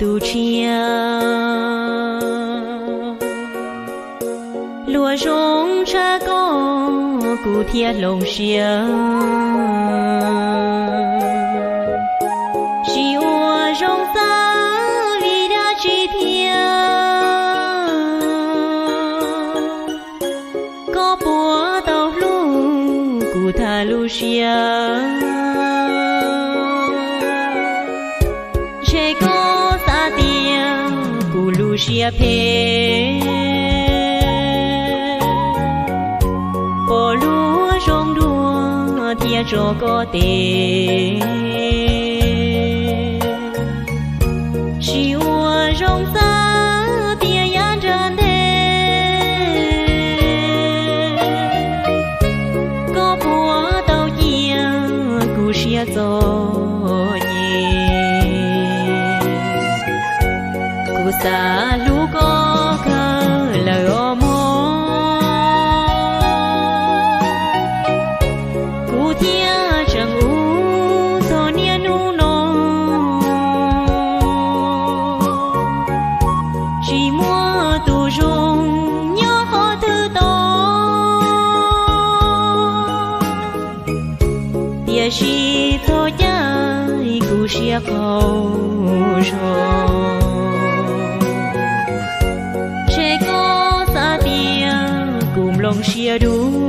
tus tshiab. Luag zoo tshaj koj kuv thiaj hloov siab. Tsis ua zoo xav vim dab tsi thiab, koj puas tau hlub kuv tag lub siab. Ntshe koj xav tias kuv lub siab phem, pom luag zoo dua thiaj tso koj tes. Tsis ua zoo xav tias yav nram ntej, koj puas tau cia kuv siab txom nyem. Kuv xav hlub koj kawg lawm os mog, kuv thiaj tseem ua txog niaj hnub no. Tsis muaj tus zoo nyob qhov twg tau, tiam sis txog caij kuv siab qaug zog. Ntshe koj xav tias kuv nplooj siab dub,